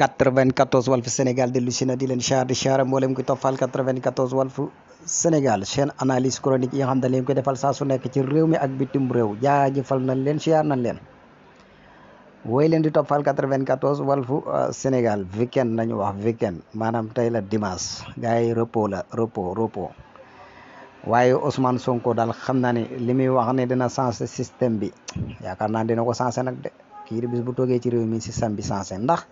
94 Walf Sénégal dellu si na di leen char di char mboolem ko toppal 94 Walf Sénégal chaîne analyse chronique yi nga xam ne leen koy defal saa su nekk ci réew mi ak bitim réew jaajëfal nañ leen char nañ leen woy leen di toppal 94 Walf Sénégal weekend nañu wax weekend maanaam tey la dimanche gars yi repos la repos waaye Ousmane Sonko daal xam naa ne li muy wax ne dina changé système bi yaakaar naa dina ko changé nag de kii bis bu toogee ci réew mi système bi changé ndax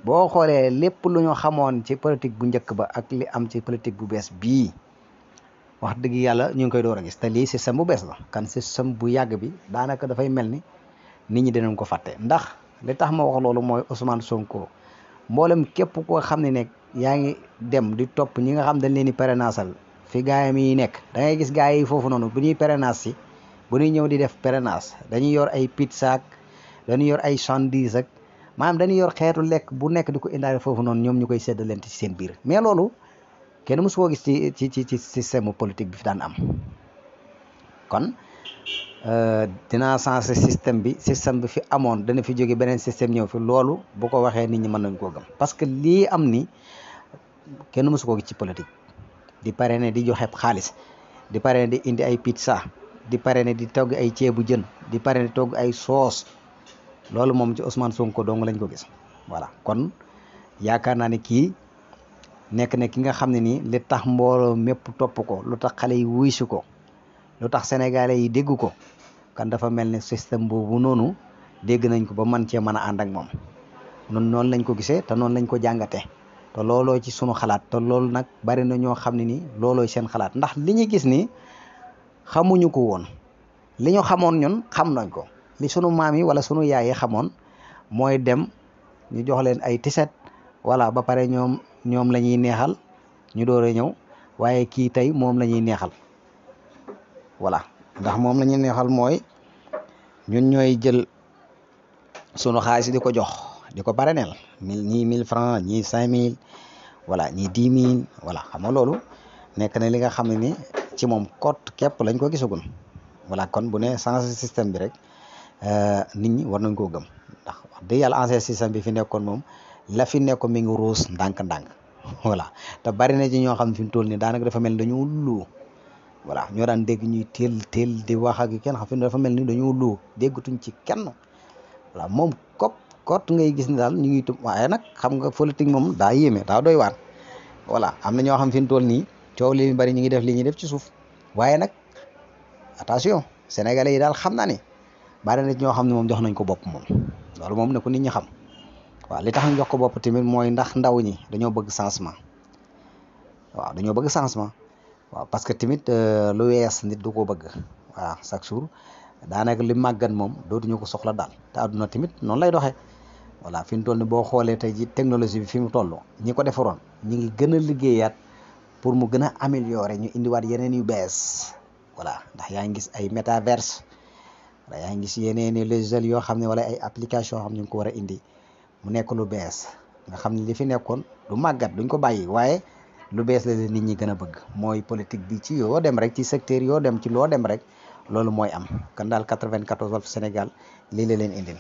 boo xoolee lépp lu ñu xamoon ci politique bu njëkk ba ak li am ci politique bu bees bii wax dëgg yàlla ñu ngi koy door a gis te lii système bu bees la kan système bu yàgg bi daanaka dafay mel ni nit ñi dinañ ko fàtte ndax li tax ma wax loolu mooy Ousmane Sonko mboolem képp koo xam ne nekk yaa ngi dem di topp ñi nga xam dañ leen di parrainage fi gaayam yi nekk da ngay gis gaay yi foofu noonu bu ñuy parrainage si bu ñuy ñëw di def parrainage dañuy yor ay pizza ak dañuy yor ay sandwich ak maanaam dañuy yor xeetu lekk bu nekk di ko indaale foofu noonu ñoom ñu koy séddalante ci seen biir mais loolu kenn mësu koo gis ci système politique bi fi daan am kon dinaa changer système bi fi amoon dana fi jóge beneen système ñëw fi loolu bu ko waxee nit ñi mën nañ koo gëm parce que lii am ni kenn mësu koo gis ci politique di parrainer di joxe xaalis di parrainer di indi ay pizza di parrainer di togg ay ceebu jën di parrainer di togg ay soos loolu moom ci Ousmane Sonko dong lañ ko gis voilà kon yaakaar naa ne kii nekk ne ki nga xam ne nii li tax mbooloo mépp topp ko lu tax xale yi wuysi ko lu tax sénégalais yi dégg ko kan dafa mel ne système boobu noonu dégg nañ ko ba man cee mën a ànd ak moom noonu lañ ko gisee te noonu lañ ko jàngatee te looloo ci sunu xalaat te loolu nag bari na ñoo xam ne nii loolooy seen xalaat ndax li ñu gis nii xamuñu ko woon li ñu xamoon ñun xam nañ ko li sunu maam yi wala sunu yaay yi xamoon mooy dem ñu jox leen ay tiset voilà ba pare ñoom la ñuy neexal ñu door a ñëw waaye kii tey moom la ñuy neexal voilà ndax moom la ñuy neexal mooy ñun ñooy jël sunu xaalis di ko jox di ko parrainel ñii 1000 francs ñii 5000 voilà ñii 10 000 voilà xam nga loolu nekk na li nga xam ne ni ci moom cote képp lañ ko gisagun voilà kon bu ne changer système bi rek nit ñi war nañ koo gëm ndax wax dëgg yàlla ancien système bi fi nekkoon moom la fi nekkoon mi ngi ruus ndànk-ndànk voilà te bari na ci ñoo xam ne fi mu toll nii daanaka dafa mel ni dañoo lu voilà ñoo daan dégg ñuy teel di wax ak kenn xam fi dafa mel ni dañoo lu déggatuñ ci kenn voilà moom kot ngay gis ni daal ñu ngi tub waaye nag xam nga politique moom daa yéeme daa doy waar voilà am na ñoo xam fi mu toll nii coow li bari ñu ngi def li ñuy def ci suuf waaye nag attention sénégalais yi daal xam naa ne bari na ñoo xam ne moom jox nañ ko bopp moom loolu moom ne ko nit ñi xam waaw li tax ñu jox ko bopp tamit mooy ndax ndaw ñi dañoo bëgg changement waaw dañoo bëgg changement waaw parce que tamit lu wees nit du ko bëgg waaw chaque jour daanaka li màggat moom dootuñu ko soxla daal te àdduna tamit noonu lay doxee voilà fi mu toll ni boo xoolee tey ji technologie bi fi mu toll ñi ko defaroon ñi ngi gën a liggéeyaat pour mu gën a améliorer ñu indiwaat yeneen yu bees voilà ndax yaa ngi gis ay métaverse wala yaa ngi gis yeneen i logiciels yoo xam ne wala ay application yoo xam ne ñu ngi ko war a indi mu nekk lu bees nga xam ne li fi nekkoon du màggat duñ ko bàyyi waaye lu bees la nit ñi gën a bëgg mooy politique bi ci yoo dem rek ci secteur yoo dem ci loo dem rek loolu mooy am kan daal 94 Walf Sénégal lii la leen indil